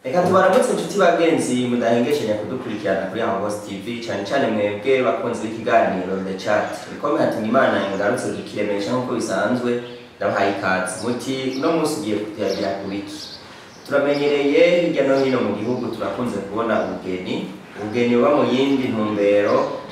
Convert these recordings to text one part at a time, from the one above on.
Reka tubaramutse inshuti bagenzi mudahengeshanya kudukurikirana kuri Hangos TV, cyane cyane mwebwe bakunzi b'ikiganiro The Chat. Bikomeye hatunga Imana ingarutse kukiremesha nk'uko bisanzwe, ndabahaye ikaze. Muti uno munsi ugiye kutuyagira ku biki? Turamenyereye hirya no hino mu gihugu turakunze kubona ubugeni, ubugeni buba mu yindi ntumbero,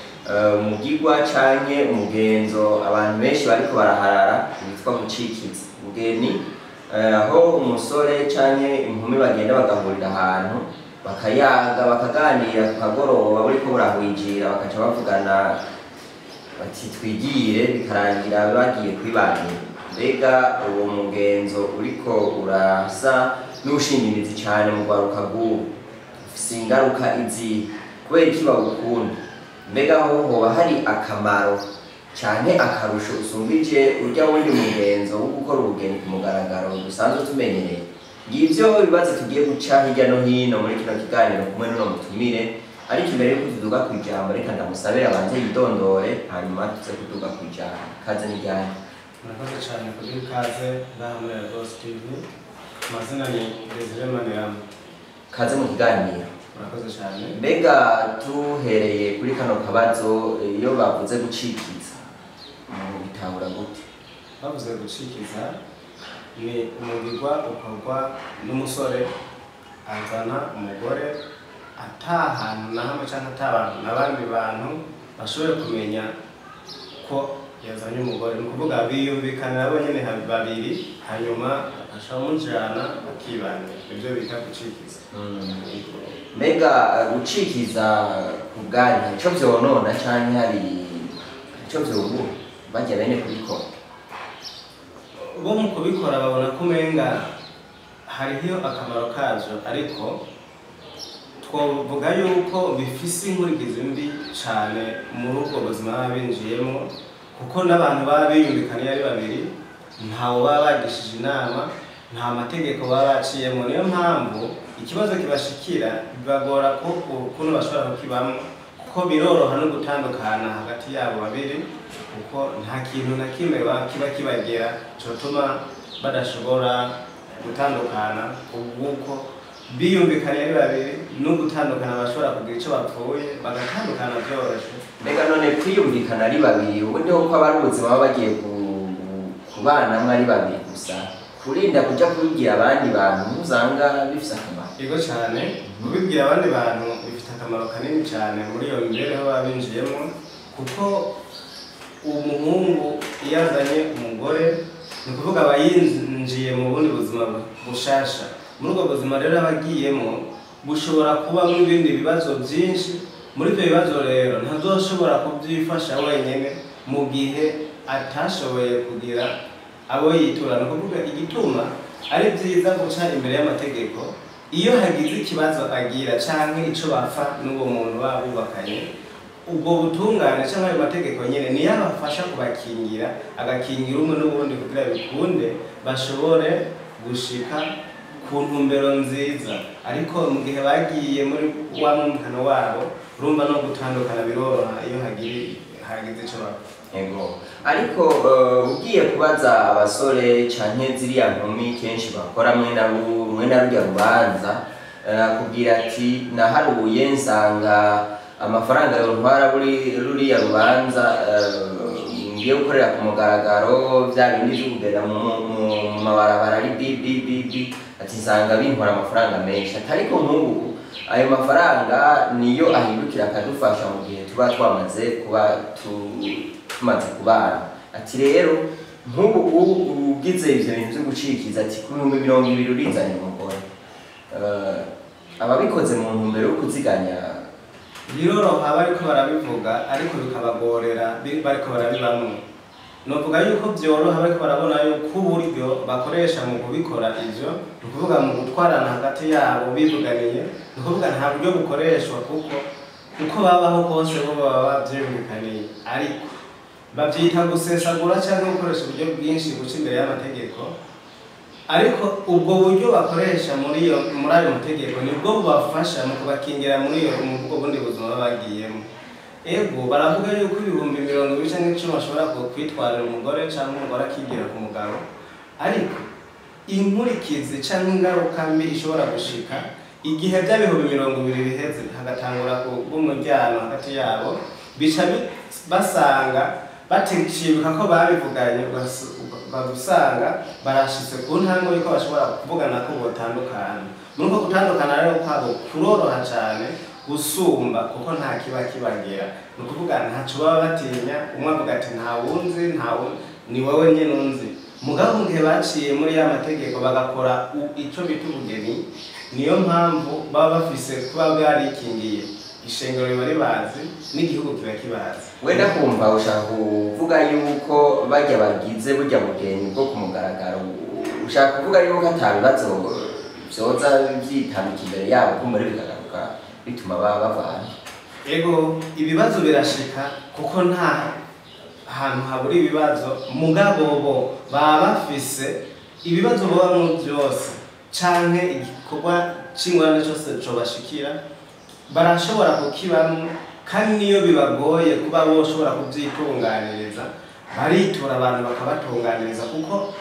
umugigwa canke umugenzo abantu benshi bariko baraharara witwa gucikiza. Ubugeni aho umusore canke inkumi bagenda bagahurira ahantu bakayaga, bakaganira ku kagoroba buriko burahwijira, bakaca bavugana bati twigire, bikarangira bagiye kwibanira. Mbega uwo mugenzo uriko urasa n'ushinga imizi cane mu rwaruka rw'ubu, ufise ingaruka izihe? Kubera iki bawukunda? Mbega ho hoba hari akamaro canke akarusho usumbije urya wundi mugenzo wo gukora ubugeni ku mugaragaro dusanzwe tumenyereye? Ngivyo ibibazo tugiye guca hirya no hino muri kino kiganiro kumwe n'uno mutumire. Ariko imbere yuko tuduga kw'ijambo, reka ndamusabire abanze yidondore, hanyuma tuze kuduga kw'ijambo. Kaze n'ijyanye. Murakoze cyane kuri ikaze ngaha muri Rwose TV. Amazina ni Desire Maniramu. Kaze mu kiganiro. Murakoze cyane. Mbega tuhereye kuri kano kabazo, iyo bavuze gucikiza mu bitahura gute? Bavuze gucikiza ni umugirwa ukorwa n'umusore azana umugore ata hantu na hamwe cyangwa ata bantu n'abandi bantu bashoboye kumenya ko yazanye umugore. Ni ukuvuga biyumvikanira bonyine babiri, hanyuma bagaca bamujana bakibanira. Nibyo bita gucikiza. Mbega gucikiza ku bwanyu hari ico vyonona canke hari ico vyungura barya bene kubikora? Bo mu kubikora babona ko umenga hariho akamaro kavyo, ariko twovuga yuko bifise inkurikizi mbi cane muri ubwo buzima baba binjiyemo, kuko n'abantu baba biyumvikaniye ari babiri ntawe baba bagishije inama, nta mategeko baba baciyemo. Niyo mpamvu ikibazo kibashikira bibagora ko ukuntu bashobora kukibamwo, kuko biroroha no gutandukana hagati yabo babiri, kuko nta kintu na kimwe kiba kibagera cotuma badashobora gutandukana. Ubwuko biyumvikaniye ari babiri no gutandukana bashobora kugira ico bapfuye bagatandukana vyoroshe. Mbega none kwiyumvikana ari babiri, ubundi ho ko aba ari ubuzima baba bagiye kubanamwo ari babiri gusa, kurinda kuja kubibwira abandi bantu ntuzanga bifise akamaro? Yego cane, kubibwira abandi bantu bifite akamaro kanini cane muri iyo mibereho baba binjiyemo, kuko umuhungu iyo azanye umugore ni ukuvuga aba yinjiye mu bundi buzima bushasha. Muri ubwo buzima rero aba agiyemo bushobora kubamwo ibindi bibazo byinshi. Muri ibyo bibazo rero ntazoshobora kubyifasha wenyine mu gihe atashoboye kugira abo yitura. Ni ukuvuga igituma ari byiza guca imbere y'amategeko iyo hagize ikibazo agira canke ico bapfa n'uwo muntu baba bubakanye, ubwo butungane canke ayo mategeko nyene niyo abafasha kubakingira, agakingira umwe n'uwundi kugira bikunde bashobore gushika ku ntumbero nziza. Ariko mu gihe bagiye muri wa mwumvikano wabo, urumva no gutandukana biroroha iyo hagize ico bapfa. Ego. Ariko ugiye kubaza abasore canke ziriya nkumi kenshi bakora mwene rurya rubanza, akubwira ati naharuye nsanga amafaranga yontwara ruriya rubanza ngiye gukorera ku mugaragaro, vya bindi vyo kugenda mu mabarabara ari bi bi bi bi, ati nsanga bintwara amafaranga menshi. Ati ariko nk'ubu ayo mafaranga niyo ahindukira akadufasha mu gihe tuba twamaze kuba tumaze kubana. Ati rero nk'ubu ugize ivyo bintu vyo gucikiza, ati ku 20,000 urizanye umugore. Ababikoze mu ntumbero yo kuziganya biroroha bariko barabivuga, ariko bikabagorera bariko barabibamwo. Novuga yuko vyoroha bariko barabona yuko uburyo bakoresha mu kubikora ivyo, ni ukuvuga mu gutwarana hagati yabo bivuganiye, ni ukuvuga nta buryo bukoreshwa, kuko uko babaho kose bo baba bavyumvikaniye. Ariko bavyita gusesagura canke gukoresha uburyo bwinshi guca imbere y'amategeko, ariko ubwo buryo bakoresha muri ayo mategeko nibwo bubafasha mu kubakingira muri ubwo bundi buzima baba bagiyemo. Ego baravuga yuko 20,000 canke 10 bashobora kwitwarira umugore canke umugore akigira ku mugabo, ariko inkurikizi canke ingaruka mbi ishobora gushika Igihe bya 20,000 biheze hagatangura kubw'umuryango hagati yabo, bica basanga baticibuka ko babivuganye, bagusanga barashitse ku ntango yuko bashobora kuvugana ko botandukana. Muri uko gutandukana rero kwabo kuroroha cane gusumba, kuko nta kiba kibagera. Ni ukuvuga ntaco baba batinya, umwe avuga ati nta wunzi, ni wowe nyene unzi. Mugabo mu gihe baciye muri ya mategeko bagakora ico bita ubugeni, niyo mpamvu baba bafise kuba bwarikingiye, ishengero riba ribazi n'igihugu kiba kibazi. Wenda kumva ushaka kuvuga yuko bajya bagize burya bugeni bwo ku mugaragaro, ushaka kuvuga yuko ata bibazo vyoza vyitambika imbere yabo kumbure bikagaruka bituma baba bavana? Ego, ibibazo birashika kuko nta hantu habura ibibazo, mugabo bo baba bafise ibibazo babamwo byose canke igikorwa c'ingorane cose cobashikira barashobora kukibamwo, kandi niyo bibagoye kuba boshobora kubyitunganiriza baritura abantu bakabatunganiriza, kuko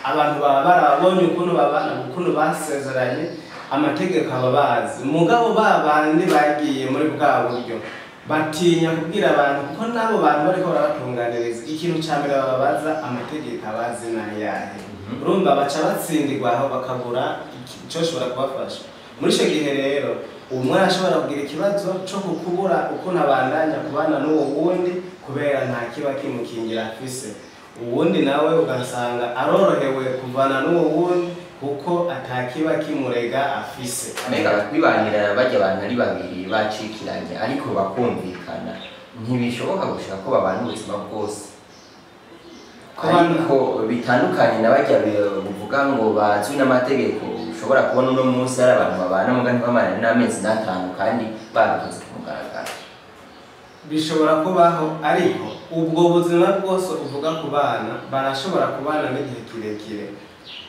abantu baba barabonye ukuntu babana, ukuntu basezeranye, amategeko aba bazi. Mugabo babandi bagiye muri bwa buryo batinya kubwira abantu, kuko nabo bantu bariko barabatunganiriza ikintu ca mbere bababaza amategeko abazi n'ayahe. Urumva baca batsindirwa aho bakabura icoshobora kubafasha. Muri ico gihe rero umwe arashobora kugira ikibazo co kukubura ukuntu abandanya kubana n'uwo wundi kubera nta kiba kimukingira afise. Uwundi nawe ugasanga arorohewe kuvana n'uwo wundi kuko atakiba kimurega afise. Mbega kwibanira bajya abantu ari babiri bacikiranye ariko bakumvikana, ntibishoboka gushaka ko babana ubuzima bwose? Ariko bitandukanye na bajya buvuga ngo bazwi n'amategeko, ushobora kubona uno munsi ari abantu babana muga ntibamarane n'amezi n'atanu kandi babikoze ku mugaragaro. Bishobora kubaho, ariko ubwo buzima bwose uvuga ku bana barashobora kubana n'igihe kirekire.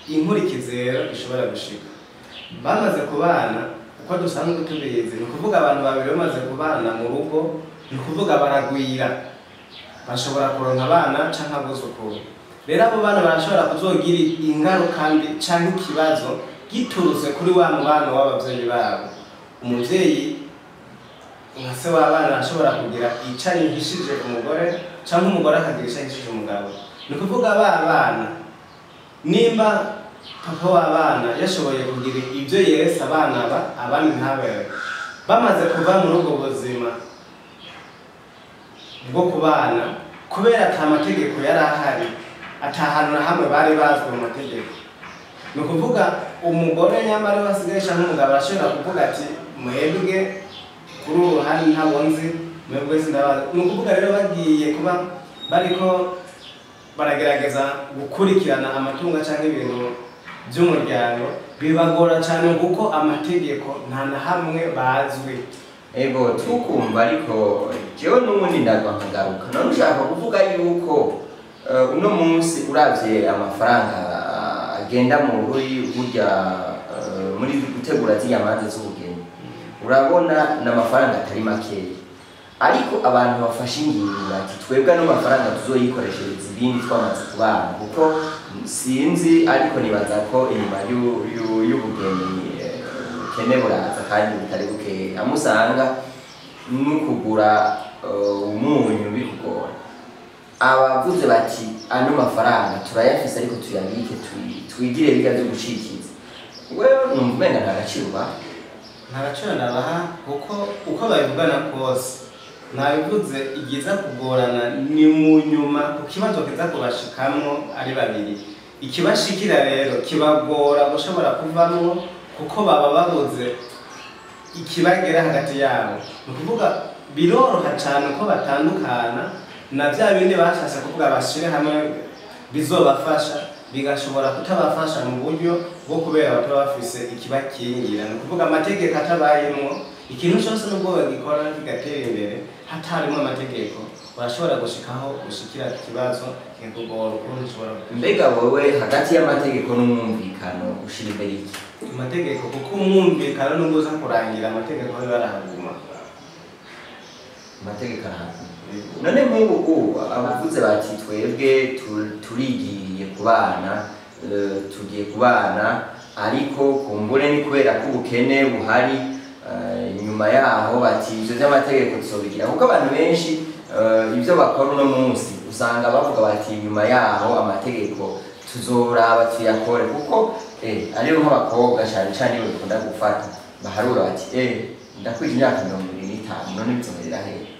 Inkurikizi rero ishobora gushika bamaze kubana, uko dusanzwe tubizi, ni ukuvuga abantu babiri bamaze kubana mu rugo, ni ukuvuga baragwira, bashobora kuronka abana canke abuzukuru. Rero abo bana barashobora kuzogira ingaruka mbi canke ikibazo giturutse kuri wa mubano w'abavyeyi babo. Umuvyeyi nka se w'abana arashobora kugira ico yihishije umugore, canke umugore akagira ico yihishije umugabo. Ni ukuvuga ba bana, nimba papa w'abana yashoboye kugira ibyo yeresa abana ba abandi ntabewe, bamaze kuva muri ubwo buzima bwo kubana, kubera ata mategeko yari ahari, ata hantu na hamwe bari bazwi mu mategeko. Ni ukuvuga umugore nyamara we asigaye canke umugabo arashobora kuvuga ati mwebwe kuri uru ruhande ntabwo nzi, mwebwe sindabazi. Ni ukuvuga rero bagiye kuba bariko baragerageza gukurikirana amatungo canke ibintu by'umuryango, bibagora cyane kuko amategeko nta na hamwe bazwi. Ego tukumva, ariko jewe n'ubundi ndagwa nkagaruka. None ushaka kuvuga yuko uno munsi uravye amafaranga agenda mu ruri burya muri gutegura ziriya manza z'ubugeni, urabona n'amafaranga atari makeya, ariko abantu bafashe ingingo bati twebwe ano mafaranga tuzoyikoreshereza ibindi twamaze kubana, kuko sinzi, ariko nibaza ko inyuma y'ubugeni ubukene buraza kandi butari bukeya, amusanga no kugura umunyu bikugora. Abavuze bati ano mafaranga turayafise ariko tuyabike twigire biga byo gucikiza, wewe numva umenga nta gaciro ubaha? Nta gaciro ndabaha, kuko uko babivugana kose nabivuze igiza kugorana ni mu nyuma ku kibazo kiza kubashikamwo ari babiri. Ikibashikira rero kibagora gushobora kuvamwo kuko baba babuze ikibagera hagati yabo. Ni ukuvuga biroroha cyane ko batandukana na bya bindi bashatse kuvuga bashire hamwe bizobafasha, bigashobora kutabafasha mu buryo bwo kubera bataba bafise ikibakingira. Ni ukuvuga amategeko atabayemwo, ikintu cyose nubwo bagikora kigatera imbere hatarimo amategeko, urashobora gushikaho gushikira ikibazo kikakugora ukuntu ushobora. Mbega wowe hagati y'amategeko n'umwumvikano ushira imbere iki? Amategeko, kuko umwumvikano nubwo uza kurangira amategeko yo arahaguma. Amategeko arahaguma. None nk'ubu abavuze bati twebwe turigiye kubana, tugiye kubana, Ariko kumbure ni kubera ko ubukene buhari, inyuma yaho bati ivyo vy'amategeko tuzobigira, kuko abantu benshi ivyo bakora uno munsi usanga bavuga bati inyuma yaho amategeko tuzoraba tuyakore, kuko ariyo nk'abakobwa cane cane iyo bakunda gufata baharura bati ndakwije imyaka 25 none bizoherera hehe?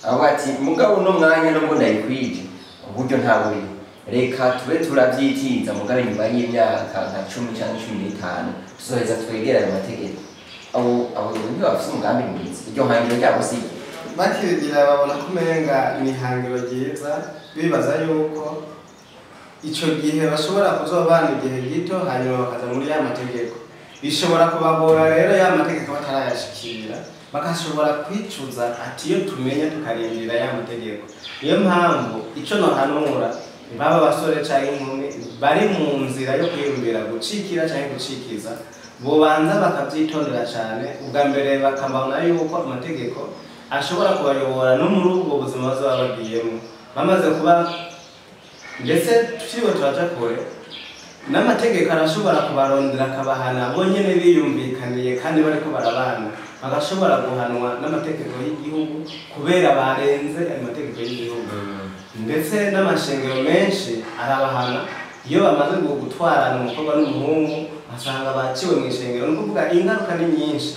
Aho ati mugabo uno mwanya nubwo ndayikwije uburyo nta buriho, reka tube turavyitiza, mugabo inyuma y'imyaka nka 10 canke 15 tuzoheza twegere ayo mategeko. Abo ntibafise umugambi mwiza, iryo hangiro ryabo si iryo. Bakirigira babona ko umenga ni ihangiro ryiza, bibaza yuko ico gihe bashobora kuzobana igihe gito hanyuma bakaza muri ya mategeko. Bishobora kubagora rero ya mategeko batarayashikira, bagashobora kwicuza ati iyo tumenya tukarindira ya mategeko. Niyo mpamvu ico nohanura baba basore canke inkumi bari mu nzira yo kwiyumvira gucikira canke gucikiza, bobanza bakavyitondera cane. Ubwa mbere bakabona yuko amategeko ashobora kubayobora no muri ubwo buzima bazaba bagiyemo bamaze kuba, ndetse tutiriwe turaja kure, n'amategeko arashobora kubarondera akabahana bo nyene biyumvikaniye kandi bariko barabana, bagashobora guhanwa n'amategeko y'igihugu kubera barenze ayo mategeko y'igihugu. Ndetse n'amashengero menshi arabahana iyo bamaze gutwarana umukobwa n'umuhungu, asanga baciwe mu ishengero. Ni ukuvuga ingaruka ni nyinshi.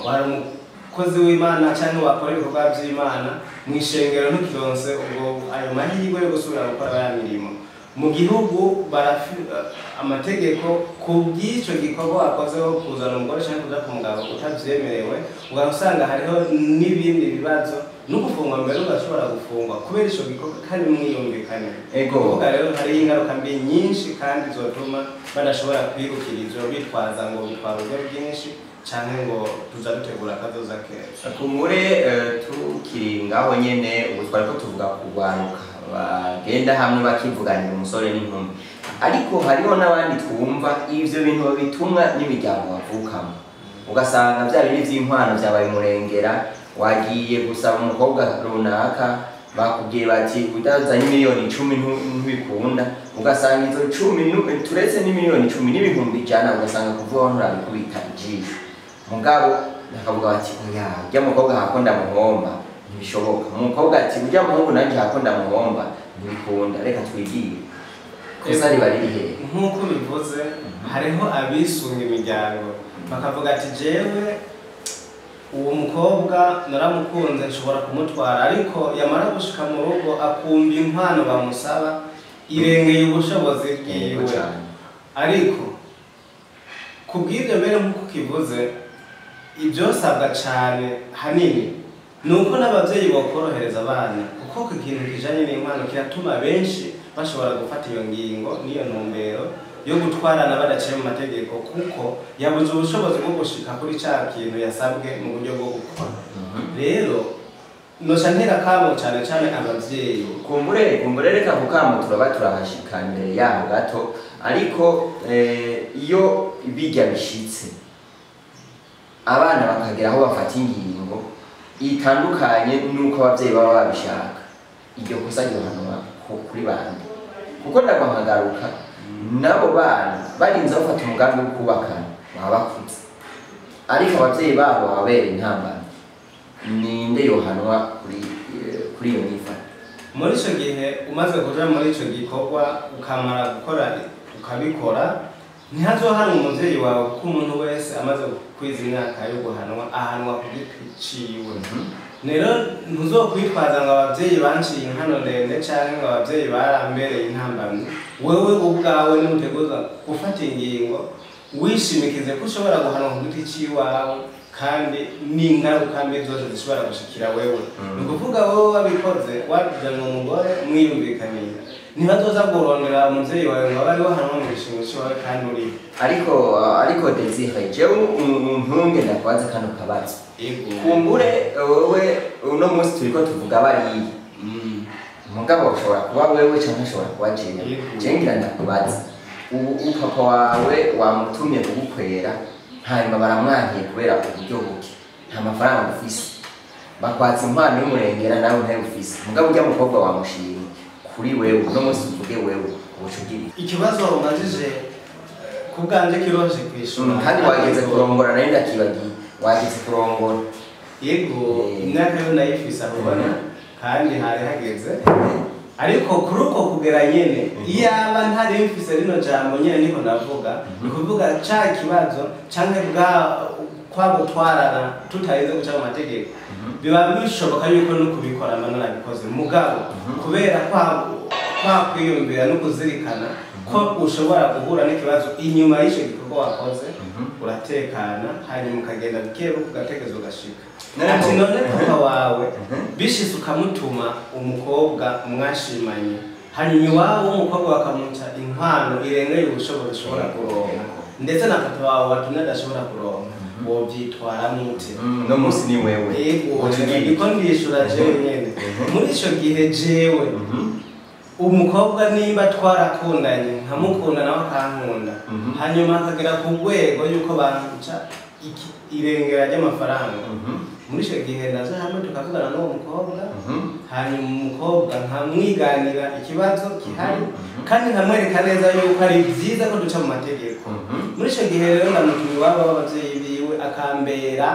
Wari umukozi w'Imana cyangwa wakora ibikorwa by'Imana mu ishengero ntukironse ubwo ayo mahirwe yo gusubira gukora ya mirimo. Mu gihugu amategeko ku bw'icyo gikorwa wakozeho kuzana umugore cyangwa kuja ku mugabo utavyemerewe, ugasanga hariho n'ibindi bibazo no gufungwa mbere ugashobora gufungwa kubera ico gikorwa kandi mwiyumvikane. Kuvuga rero hariho ingaruka mbi nyinshi kandi zotuma badashobora kwirukira ivyo bitwaza ngo bitwara uburyo bwinshi canke ngo tuza dutegura akazoza keza. Kumure tukiri ngaho nyene, ubu twariko tuvuga kugwaruka bagenda hamwe bakivuganira umusore n'inkumi, ariko hariho n'abandi twumva ivyo bintu babitumwa n'imiryango bavukamo, ugasanga vya bindi vy'inkwano vyabaye umurengera. Wagiye gusaba umukobwa runaka bakubwiye bati udazanye miliyoni 10 ntibikunda, ugasanga izo 10 turetse n'imiliyoni 10 n'ibihumbi 100, ugasanga kuvuga aho nturabikubita ijisho. Mugabo bakavuga bati oya urya mukobwa hako ndamuhomba ntibishoboka, umukobwa ati urya muhungu nanje hako ndamuhomba ntibikunda, reka twigire. Kosa riba riri hehe? Nk'uko bivuze hariho abisunga imiryango bakavuga ati jewe uwo mukobwa naramukunze nshobora kumutwara, ariko yamara gushika mu rugo akumva inkwano bamusaba irengeye ubushobozi bwiwe. Ariko kubw'ibyo mbere nk'uko kivuze, ibyosabwa cane hanini nuko n'abavyeyi bokorohereza abana, kuko ikintu kijanye n'inkwano kiratuma benshi bashobora gufata iyo ngingo n'iyo ntumbero yo gutwarana badaciye mu mategeko, kuko yabuze ubushobozi bwo gushika kuri ca kintu yasabwe mu buryo bwo gukora. Rero noca ntera kamo cane cane abavyeyi. Kumbure reka kukamo turaba turahashika imbere yaho gato, ariko iyo bijya bishitse abana bakagera aho bafata ingingo itandukanye nuko abavyeyi baba babishaka, iryo kosa ryohanwa kuri bande? Kuko ndagwa nkagaruka nabo bana barinze bafata umugambi wo kubakana baba bakuze, ariko abavyeyi babo bababera intambara. Ninde yohanwa kuri iyo myifato? Muri ico gihe umaze kuja muri ico gikorwa ukamara gukora ukabikora, ntihazohanwa umuvyeyi wawe, kuko umuntu wese amaze kwiza imyaka yo guhanwa ahanwa ku giti ciwe. Rero ntuzokwitwaza ngo abavyeyi banciye inkano ndende canke ngo abavyeyi barambereye intambamyi. Wewe ubwawe nimuteguza gufata ingingo wishimikize ko ushobora guhanwa ku giti ciwawe, kandi n'ingaruka mbi zose zishobora gushikira wewe. Ni ukuvuga wowe wabikoze wajanye umugore mwiyumvikaniye, ntibazoza kurondera umuvyeyi wawe ngo abe ariwe ahanwa mu gishingo ciwawe kandi uriho. Ariko Desire, jewe untunge ndakwaza kano kabazo. Kumbure wewe uno munsi turiko tuvuga bariya, mugabo ushobora kuba wewe canke ushobora kuba jewe. Jewe ngira ndakubaza, ubu papa wawe wamutumye kugukwera, hanyuma baramwankiye kubera uburyo buke, nta mafaranga ufise, bakwatsa impano y'umurengera nawe ntayo ufise, mugabo urya mukobwa wamushimye, kuri wewe uno munsi uvuge wewe ubuca ugira iki? Ikibazo ubajije Ku bwanje kiroshe kwishura. Kandi wageze kurongora, nayo ndakibagiye, wageze kurongora. Yego, imyaka yo nayifise aho ubona, kandi hari hageze. Ariko kuri uko kugera nyene, iyaba ntari mfise rino jambo nyene niko ndavuga, ni kuvuga ca kibazo canke bwa kwa gutwarana tutarinze guca mu mategeko, biba bishoboka yuko no kubikora mba narabikoze. Mugabo kubera kwa kwiyumvira no kuzirikana ko ushobora guhura n'ikibazo inyuma y'icyo gikorwa wakoze, uratekana, hanyuma ukagenda buke buke, ugategereza ugashika. Ati none papa wawe bishitse ukamutuma umukobwa mwashimanye, hanyuma iwabo w'umukobwa bakamuca inkwano irengeye ubushobozi ushobora kuronka, ndetse na papa wawe watumye adashobora kuronka, wovyitwaramwo ute? No munsi ni wewe. Yego. Uca Ndiko ndishura jewe nyene. Muri ico gihe jewe umukobwa nimba twarakundanye, nkamukunda nawe akankunda, hanyuma akagera ku rwego yuko banca irengera ry'amafaranga, muri icyo gihe nazo hamwe tukavugana n'uwo mukobwa, hanyuma umukobwa nkamwiganira ikibazo gihari, kandi nkamwereka neza yuko ari byiza ko duca mu mategeko. Muri icyo gihe rero ndamutuma iwabo w'ababyeyi biwe, akambera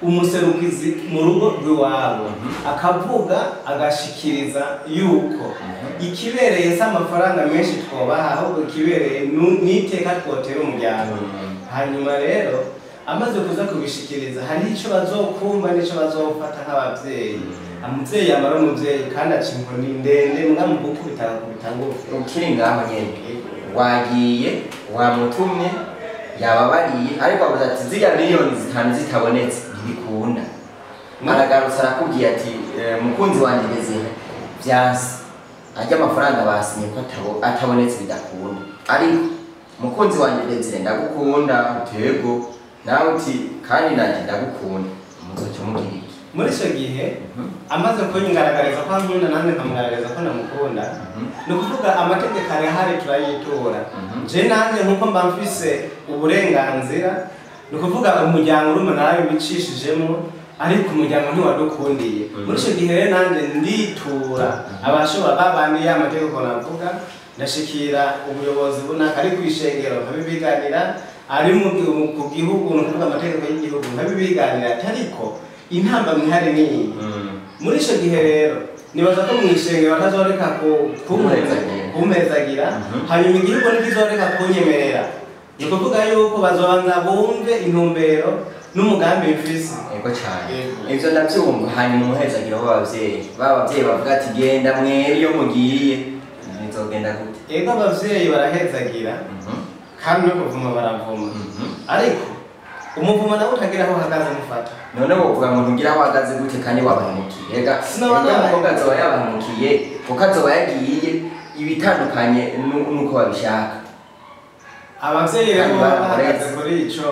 umuserukizi mu rugo rw'iwabo, akavuga agashikiriza yuko ikibereye si amafaranga menshi twobaha, ahubwo ikibereye n'iteka twotera umuryango. Hanyuma rero amaze kuza kubishikiriza, hari icyo bazokumva n'icyo bazofata nk'ababyeyi. Umubyeyi yamara umubyeyi kandi aca inkoni ndende, mbwa mu gukubita agakubita ngufi. Ukiri ngaho nyene, wagiye wamutumye, yababariye, ariko avuze ati ziriya miliyoni 5 zitabonetse ntibikunda. Aragarutse arakubwiye ati: "Mukunzi wanjye Desire, vyanse, arya amafaranga basinye ko atabonetse bidakunda, ariko mukunzi wanjye Desire ndagukunda." Utego nawe uti: "Kandi nanjye ndagukunda." Muzoca mugira iki? Muri icyo gihe amaze kungaragariza ko ankunda, nanjye nkamugaragariza ko namukunda, ni ukuvuga amategeko arahari, turayitura. Je nanjye nkuko mba mfise uburenganzira, ni ukuvuga umuryango urumva narabibicishijemo, ariko umuryango ntiwadukundiye. Muri icyo gihe rero nanjye nditura abashobora babandi ya mategeko navuga, ndashikira ubuyobozi bunaka, ari kwishengero nkabibiganira, ari ku gihugu, ni ukuvuga amategeko y'igihugu nkabibiganira, ariko intambamyi ihari ni iyi. Muri icyo gihe rero nibaza ko mu ishengero batazoreka Kumpezagira. kumpezagira, hanyuma igihugu ntikizoreka kunyemerera. Ni ukuvuga yuko bazobanza bumve intumbero n'umugambi mfise. Yego cyane. Yego. Ivyo ndavyumva. Hanyuma umuhezagiro w'abavyeyi, ba bavyeyi bavuga ati: "Genda mwere iyo mugiye", nizogenda gute? Ego, abavyeyi barahezagira, kandi no kuvuma baravuma, ariko umuvumo nawe utagira aho uhagaze mufata. None wovuga ngo ntugira aho uhagaze gute kandi wabahemukiye? Ega Sinabona. ega umukobwa azoba yabahemukiye, kuko azoba yagiye ibitandukanye nuko babishaka. Abavyeyi rero Kandi baba baramurenze. bahagaze kuri ico,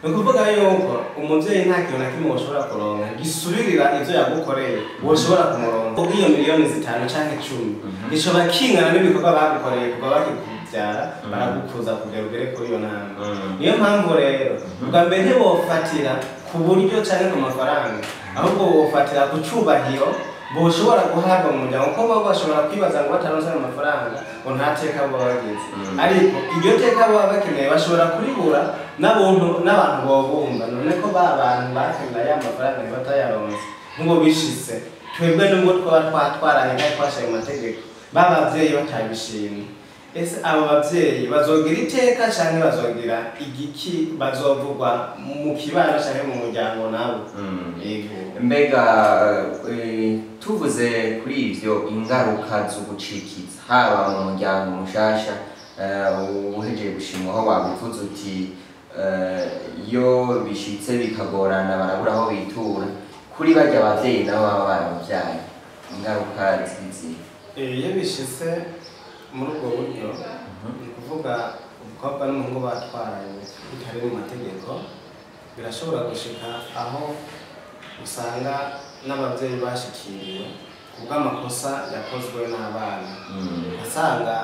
ni ukuvuga yuko umuvyeyi nta kintu na kimwe woshobora kuronka gisubirira ivyo yagukoreye woshobora kumuronka. Ubwo iyo miliyoni 5 canke 10 gishobora kingana n'ibikorwa bagukoreye kuva bakikuvyara baragukuza kugera ugere kuri iyo ntambwe. Niyo mpamvu rero ubwa mbere ntibofatira ku buryo canke ku mafaranga, ahubwo bofatira ku cubahiro boshobora guhabwa mu muryango, kuko bo bashobora kwibaza ngo bataronse ayo mafaranga ngo nta teka baba bagize. Ariko iryo teka baba bakeneye bashobora kuribura n'abuntu n'abantu bobumva. None ko ba bantu bakenera ya mafaranga ntibatayaronse nk'ubo bishitse, twebwe nubwo twaba twatwaranye kandi twashaye mu mategeko, ba bavyeyi batabishimye, ese abo bavyeyi bazogira iteka canke bazogira igiki? Bazovugwa mu kibano canke mu muryango nabo? Yego. Mbega tuvuze kuri ivyo, ingaruka zo gucikiza haba mu muryango mushasha uhejeje gushimwa, aho wabivuze uti iyo bishitse bikagorana barabura aho bitura, kuri barya abavyeyi nabo baba baramuvyaye, ingaruka zizi? Iyo bishitse muri ubwo buryo, ni ukuvuga umukobwa n'umuhungu batwaranye bitari mu mategeko, birashobora gushika aho usanga n'ababyeyi bashikiriwe kubw'amakosa yakozwe n'abana, asanga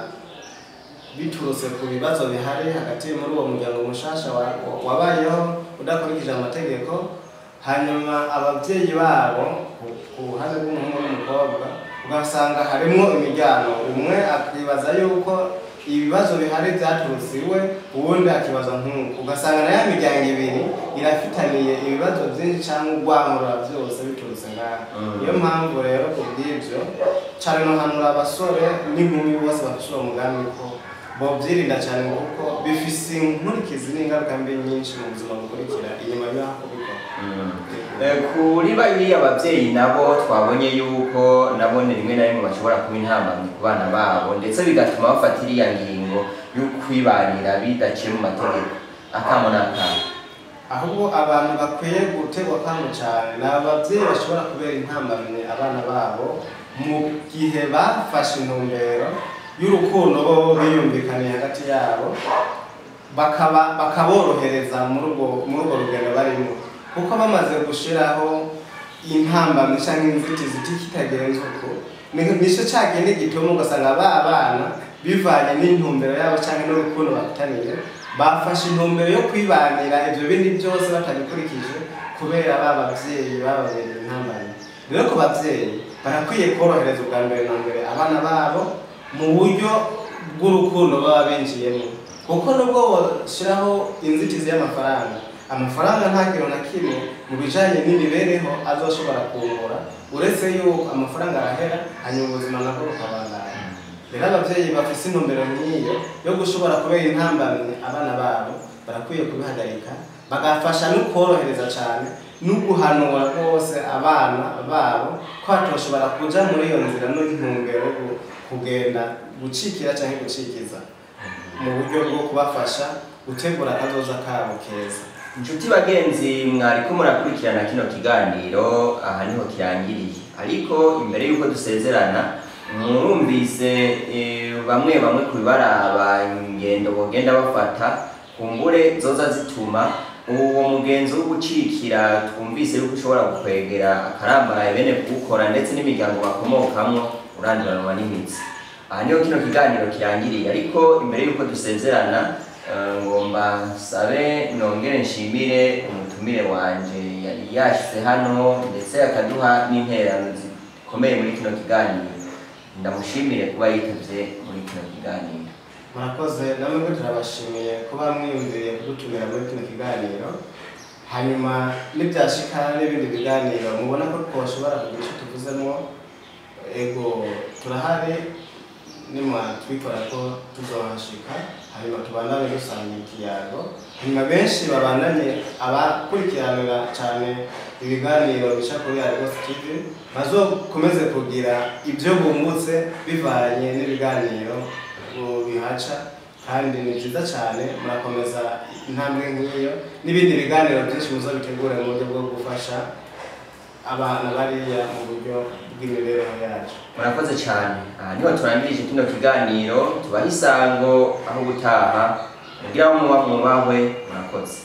biturutse ku bibazo bihari hagati muri uwo muryango mushasha wabayeho udakurikije amategeko. Hanyuma ababyeyi babo ku ruhande rw'umuhungu n'umukobwa ugasanga harimwo imiryango, umwe akibaza yuko ibibazo bihari byaturutse iwe, uwundi akibaza nk'uko, ugasanga na ya miryango ibiri irafitaniye ibibazo byinshi cyangwa urwangura byose biturutse ngaho. Niyo mpamvu rero ku bw'ibyo cyane nohanura abasore n'inkumi bose bafite uwo mugambi ko bobyirinda cyane, kuko bifise inkurikizi n'ingaruka mbi nyinshi mu buzima bukurikira inyuma y'aho kubikora. Kuri bariya ababyeyi nabo twabonye yuko nabo ni rimwe na rimwe bashobora kuba intambamyi ku bana babo, ndetse bigatuma bafata iriya ngingo yo kwibanira bidaciye mu mategeko. Akamo n'akamo. Ahubwo abantu bakwiye gutegwa kamo cyane ni ababyeyi bashobora kubera intambamyi abana babo mu gihe bafashe intumbero y'urukundo bo biyumvikaniye hagati yabo, bakaborohereza muri urwo rugendo barimo, kuko bamaze gushiraho intambamyi canke inzitizi kitagenze uko, nico cagende gituma ugasanga ba bana bivanye n'intumbero yabo canke n'urukundo bafitaniye, bafashe intumbero yo kwibanira ivyo bindi byose batabikurikije kubera ba bavyeyi bababereye intambamyi. Rero ku bavyeyi barakwiye korohereza ubwa mbere na mbere abana babo mu buryo bw'urukundo baba binjiyemo, kuko nubwo boshiraho inzitizi y'amafaranga, amafaranga nta kintu na kimwe mu bijanye n'imibereho azoshobora kungura, uretse yuko amafaranga arahera hanyuma ubuzima nabwo bukabandanya. Rero abavyeyi bafise intumbero nk'iyo yo gushobora kubera intambamyi abana babo barakwiye kubihagarika, bagafasha no korohereza cyane no guhanura rwose abana babo ko batoshobora kuja muri iyo nzira n'intumbero yo kugenda gucikira canke gucikiza, mu buryo bwo kubafasha gutegura akazoza kabo keza. Inshuti bagenzi mwariko murakurikirana kino kiganiro, aha niho kirangiriye. Ariko imbere yuko dusezerana, murumvise bamwe bamwe kubibaraba ingendo bogenda bafata kumbure zoza zituma uwo mugenzi wo gucikira twumvise yuko ushobora gukwegera akarambaraye bene kuwukora ndetse n'imiryango bakomokamwo uranduranwa n'imitsi. Aha niho kino kiganiro kirangiriye, ariko imbere yuko dusezerana ngomba nsabe nongere nshimire umutumire wanje yari yashyize hano ndetse akaduha n'intererano zikomeye muri kino kiganiro. Ndamushimire kuba yitavye muri kino kiganiro. Murakoze, namwe turabashimiye kuba mwiyumviriye kudutumira muri kino kiganiro. Hanyuma nibyashika n'ibindi biganiro mubona ko twoshobora kugira icyo tuvuzemo, ego turahari, nimwatwikora ko tuzohashika, hanyuma tubandanye dusangira ikiyago. Hanyuma benshi babandanye abakurikiranira cyane ibiganiro bica kuri Argos TV bazokomeze kugira ibyo bungutse bivanye n'ibiganiro bihaca, kandi ni byiza cyane. Murakomeza intambwe nk'iyo n'ibindi biganiro byinshi muzobitegure mu buryo bwo gufasha abana bariya mu buryo bw'imibereho yacu. Murakoze cyane. Aha niho turangirije kino kiganiro, tubaha isango aho gutaha, mugira aho muba mwubahwe. Murakoze.